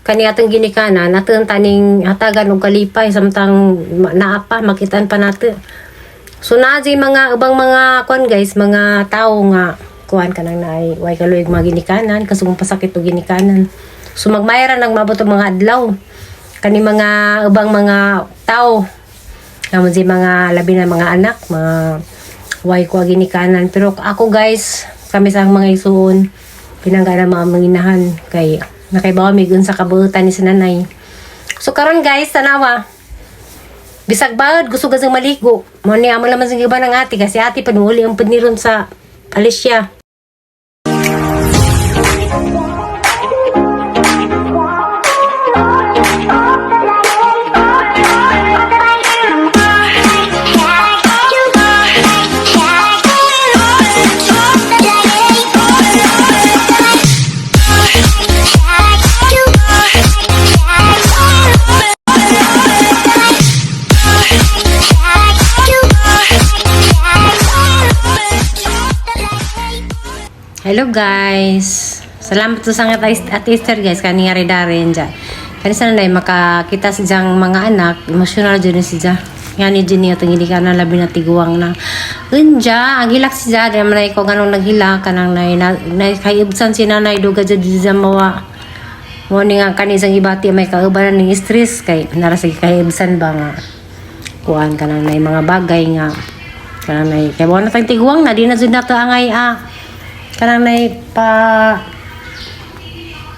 Kani atong ginikanan, ato taning hatagan og kalipay samtang naa pa, makitaan pa nato. So naa jay mga ubang mga kuan, guys, mga tao nga kuan kanang naay way kaluig mga ginikanan kasugong pasakit og ginikanan. So magmayra nang mabot og mga adlaw. Kani mga ubang mga tao nga jay mga labi na mga anak, mga way ko ginikanan. Pero ako, guys, kami sa mga isuon, pinangga na mga manginahan kay nakaibaw mi sa kabuutan ni si nanay. So karon, guys, tanawa. Bisag baod, gusto kasang maligo. Mo ni amo naman sa iba ng ate kasi ate panuuli ang paniron sa Alicia. Hello, guys. Salamat to sa nga at Easter, guys, kani nga rin dyan. Kani sana na makakita si jang mga anak, emotional jud ni si ja. Nga ni jud niya itong ka na labi na tiguang na. Unja, ang hilak si ja, di naman ko ganong naghilak kanang nay na, na kayubsan si nanay duga jud di mawa. Mo ni nga kani sang ibati may kaubanan ning stress kay nara sa kayubsan ba nga kuan kanang nay mga bagay nga kanang nay kay mo na tang tiguang na di na jud nato angay kanang nay pa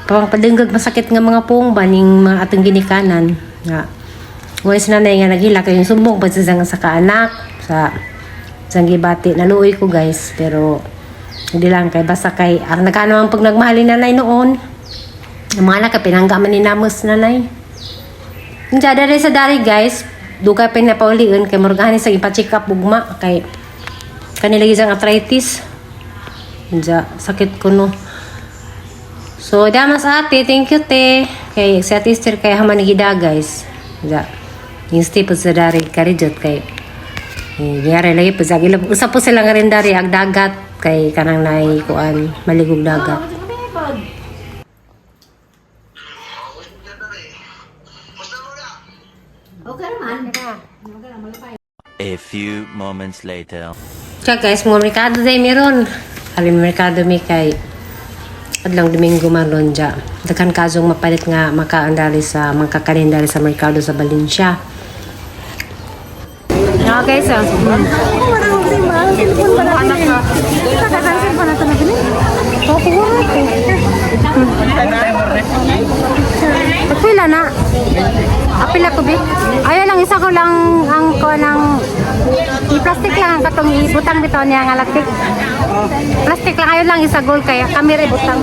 pang padenggag masakit nga mga pong ba ning mga atong ginikanan nga wala si nanay nga naghilak kay sumbong pa sa sa kaanak sa sang gibati. Naluoy ko, guys, pero hindi lang kay basta kay ang nagkano ang pag nagmahal ni nanay noon, ang mga anak pinangga man ni namos nanay. Unsa dali sa dari, guys, dugay pa napaulion kay murag sa ipa-check up ugma kay kanila gisang arthritis. Unsa sakit ko no. So damas ate, thank you te. Kay si Ate Esther kay haman gida, guys. Unsa. Yung stay po sa dari karijot kay eh, lagi po sa gilab. Usa po sila nga rin dari ag dagat kay kanang nay kuan maligog dagat. Okay naman. A few moments later. Kaya guys, mga merkado day meron. Alin merkado mi kay adlang Domingo man ron dya. Daghan kazong mapalit nga makaandali sa mangkakanin dali sa merkado sa Valencia. Okay guys, ah. Pila na. Apila ko bi. Ayaw lang isa ko lang ang ko ng i-plastic lang ang katong ibutang bitaw niya nga latik. Plastic lang ayaw lang isagol kaya kami ra butang.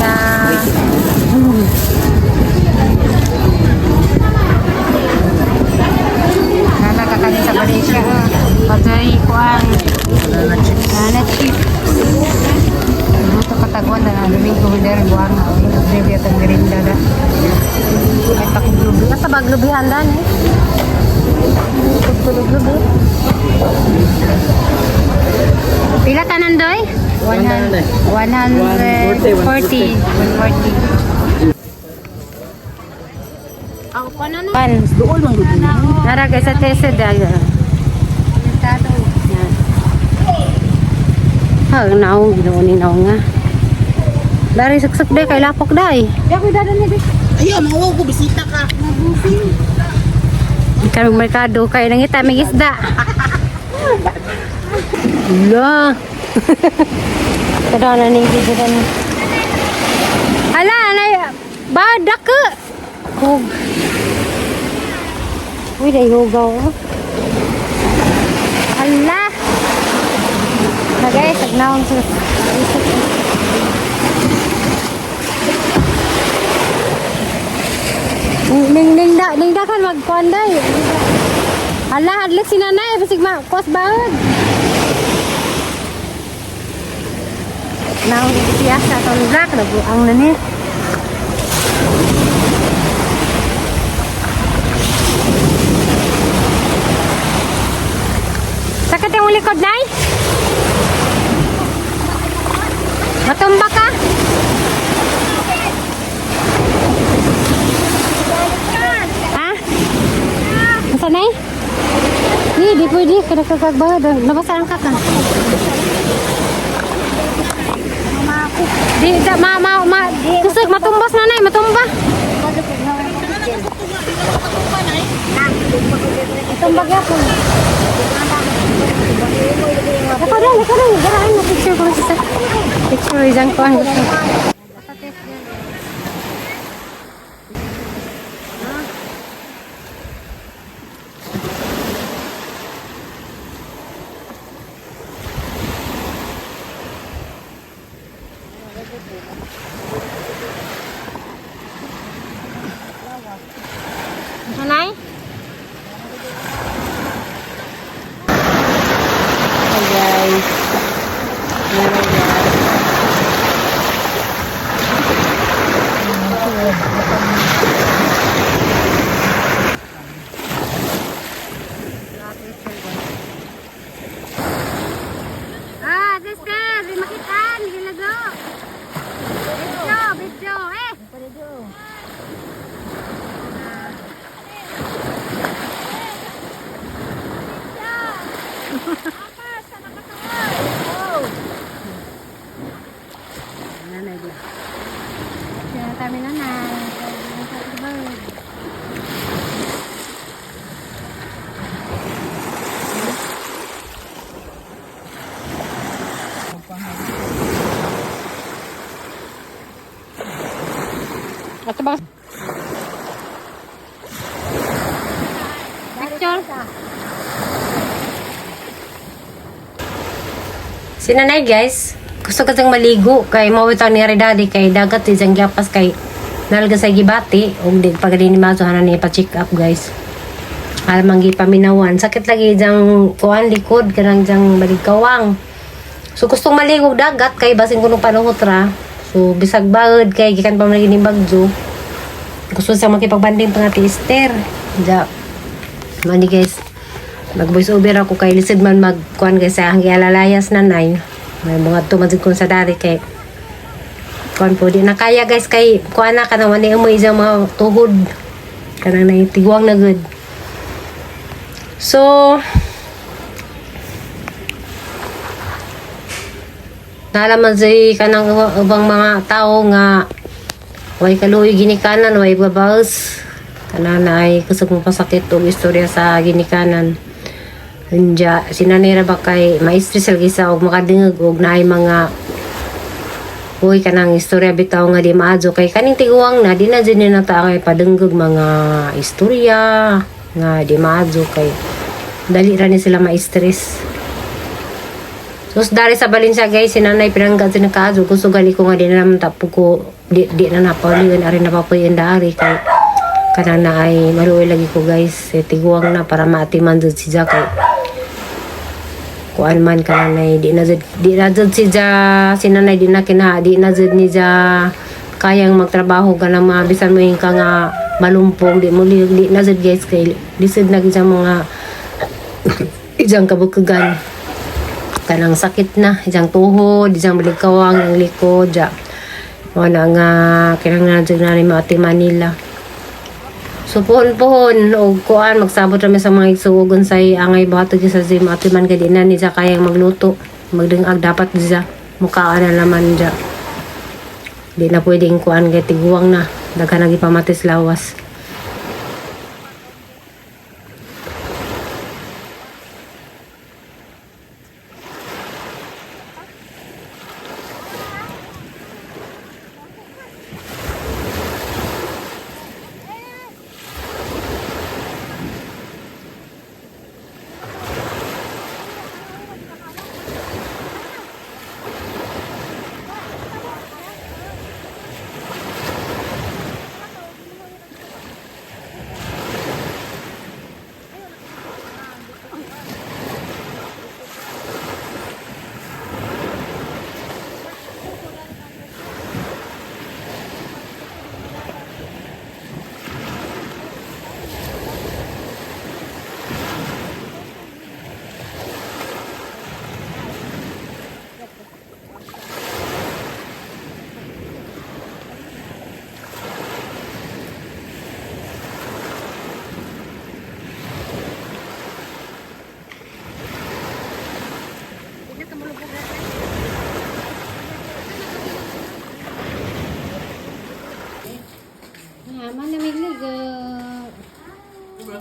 Sa Nakakakanin sa Malaysia. Patay kuang banana chips. Luto katagwan na Domingo Hider buang Domingo at merinda da. Ay pakuglubi. Nasa baglubihan dan eh. Pagkuluglubi. Pila tanan doy? 100, 140. 140. Pan. Nara guys sa tese dahil. Ha, naong ginoon ni naong nga. Dari suksok day kay lapok day. Ayun, mga ko bisita ka. Kami merkado kay nangita mig isda. Hala. Kada na ning gigitan. Hala, anay badak ka. Hug. Uy, day hugaw. Oh. Hala. Na guys, agnaon sa Ning ning da ning da kan magkuan day. Hala, hadlok si nanay basig ma kos baod. Naong siya sa tong nabuang na ni. Sakit yung likod, nay? Matumba ka? Ha? Asa na eh? Di, di pwede. Kada kakagbahad. Nabasa ang kaka. Di, da, ma, ma, ma. Kusog, matumbas na nay, matumba. Matumba gyapon. Ako rin, ako rin. Garaan mo picture ko sa picture isang ko ang gusto. Nanay? Hi guys. Nanay guys. Ah, sister, di makitaan, gilago. Video, video, eh. Nanay dia. Kaya kami nanay. Ato ba? Picture. Si nanay guys, gusto ka siyang maligo kay mawitang ni Daddy kay dagat isang gyapas kay nalga sa gibati ug di pag ni maso hanan ni pa-check up guys. Alam ang gipaminawan. Sakit lagi diyang kuan likod kanang diyang baligkawang. So gustong maligo og dagat kay basin kuno panuhot ra. So bisag baod kay gikan pa man ni bagyo. Gusto siya makipagbanding pa nga ti Esther. Ja. Mani guys, mag voice over ako kay lisod man mag kuan guys sa ang gialalayas nanay. May mga tumadzig kon sa dari kay kuan po di na kaya guys kay kuan na kanang wani mo isang mga tuhod kanang nay tiguang na good. So nalaman say kanang ubang mga tao nga way kaluoy ginikanan way babaws kanan ay kusog mo pasakit og istorya sa ginikanan. Unya sinanay ra ba kay ma-stress lagi sa og makadungog og naay mga uy kanang istorya bitaw nga di maadyo kay kaning tiguang na di na jud ni nata kay padunggog mga istorya nga di maadyo kay dali ra ni sila ma-stress. So, dari sa Valencia guys, si nanay pinangga sa nakaadyo. Gusto gali ko nga di na naman tapo ko, di na napaulian, ari napapuyin dari kay kanang na ay maluoy lagi ko guys. Eh, tiguang na para maatiman jud si Jack kay kuan man kanang nay di na jud si Ja si nanay di na kina di na jud ni Ja kayang magtrabaho kanang mga bisan mo yung ka nga malumpong di mo di na jud guys kay lisod na gid sa mga ijang kabukagan kanang sakit na ijang tuhod ijang baligkawang ang likod ja wala nga kinahanglan jud na ni Ate Manila. So puhon-puhon og kuan magsabot rami sa mga igsuogon say angay buhato gyud sa gym Ate Man kay di na ni siya kayang magluto magdungag dapat siya mukaan na naman ja di na pwedeng kuan kay tiguang na daghan na gipamatis lawas.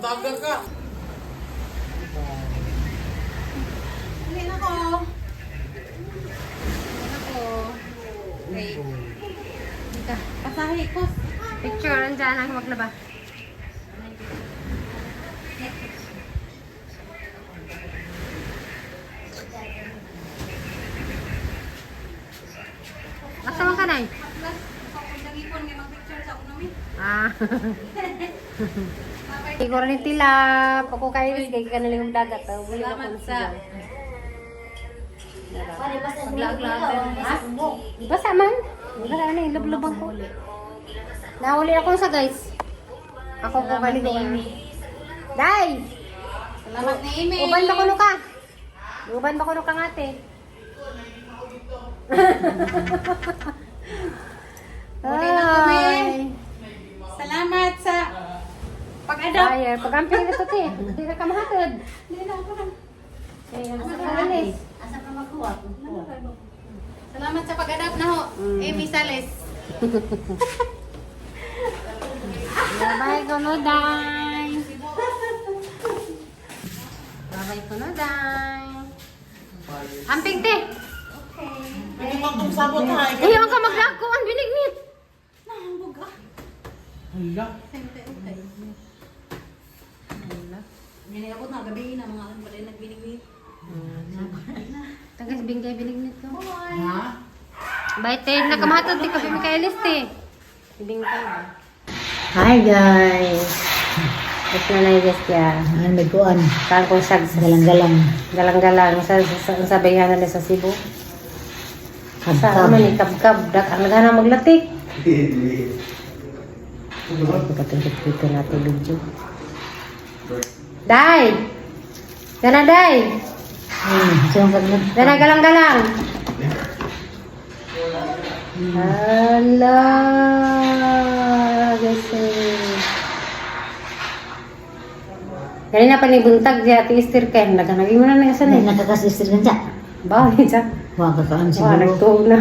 Baga ka. Uli na ko. Uli na ko. Okay. Dito. Pasahe ko. Picture, andyan ang maglaba. Asa man ka, Nay? Plus, ako nag-ipon nga mag-picture sa uno mi. Ah. Siguro ni Tilap. Ako kayo, kay ka na lang yung dagat. Ah. Wala Salamat ko sa Paglaag-laag. Ha? Basa man. Wala na, ilablabang ko. Nahuli ako sa guys. Ako po Salamat, kaligo. Naomi. Day! Salamat na Amy. Uban ba kuno ka? Uban ba kuno ka nga, ate? Uli na kami. Ay. Salamat sa pag-adopt. Ay, pag-amping na to, te. Hindi na ka mahatod. Hindi na ako lang. Ay, ang sakalis. Salamat sa pag-adapt na ho, Amy Sales. Bye-bye, kuno, day. Bye-bye, kuno, day. Amping, te. Pwede bang tong sabot ha? Uy, ang ka maglako. Ang binignit. Nahambog ah. Hala. Siyempre, okay. Giniabot na gabi na mga alam pala nagbinigit. Tagas bingkay binignit ko. Ha? Bye, te. Nakamahatod, te. Kape Mikaelis, te. Bingkay ba? Hi, guys. Guys na na guys kaya. Ano may kuan? Saan kong sag Galang-galang. galang-galang sa bayhan nila sa Cebu. Sa Kabkab. man ni kabkab dak ang nagana maglatik. Pagkatungkit dito natin video. Day! Dana, day! So, kag Dana, galang-galang! Hala! Guys, eh. Ganina pa ni buntag siya, Ate Esther kay naganagi mo na na isa Ay, na. nakakasistir ka siya. Bawal siya. Wa ka kaan Wah, siguro. nagtuog na.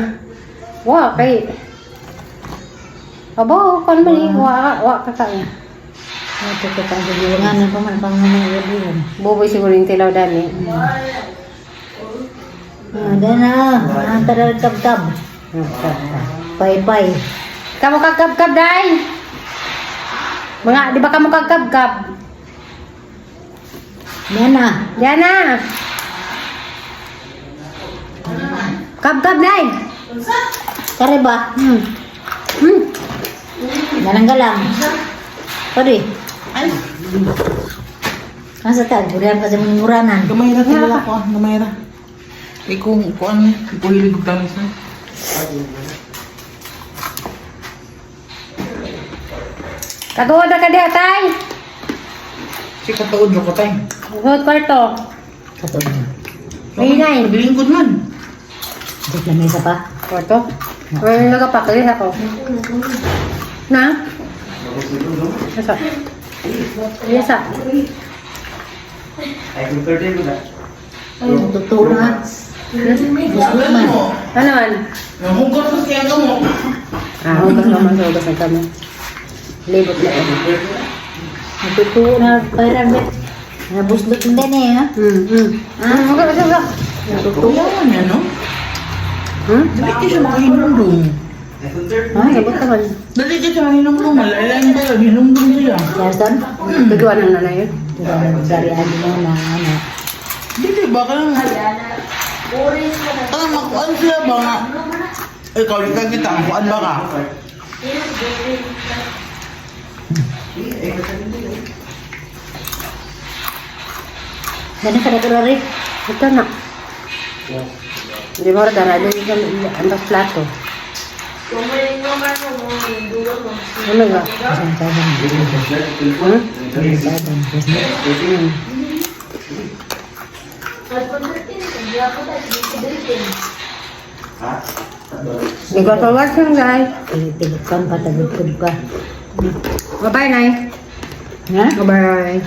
Wah, kay... Abo, kon man eh. Wa, wa ka ka. Ito ka kaan siguro. Nga na pa man pang mga gabi. Buboy siguro yung tilaw dani. Ah, dana. Ah, tara kabkab. Pay-pay. Kamu kagkab-kab, day! Mga, di ba kamu kagkab-kab? Yan na. Yan na! Kab-kab, day! Kare ba? Galang-galang. Pwede. Ay. Asa ta? Gurian ka sa mga muranan. Gamay ra wala ko ah. Gamay ra. Kay kung kuan ni, ko hilig og tamis na. Kagawad na ka diha, tay! Si katuod ro ko tay. Kagawad kwarto. Katod na. May inay. Bilingkod man. Sa lamesa pa. Kwarto? Wala nagapakalis ako. Na? Asa? Asa? Ay, totoo na. Gusto mo. Ano man? Nahungkot sa siya ka mo. Ah, hugas naman sa hugas ang kamo. Libot na yun. Totoo na. Parang nabuslot na din eh, ha? Ah, hugas, hugas, hugas. Totoo man yan, no? Dali ka siya makahinumdum. Ah, sabot ka man. Dali ka siya mahinumdum. Malalain kayo, hinumdum siya. Yarson? Biguan na na yun. Dari ano mo na ano. Dili ba ka lang? Ang makuan siya ba nga? Ikaw, di ka kita. Makuan ba ka? Ganun ka na rin. Ito na. Hindi mo rin dara. Ang plato. Ano ba? Isang taban. Hmm? Isang taban. Hindi ko pa watching, guys. Tigit pa, tagod pa. Bye-bye, Nay. Ha? Bye-bye.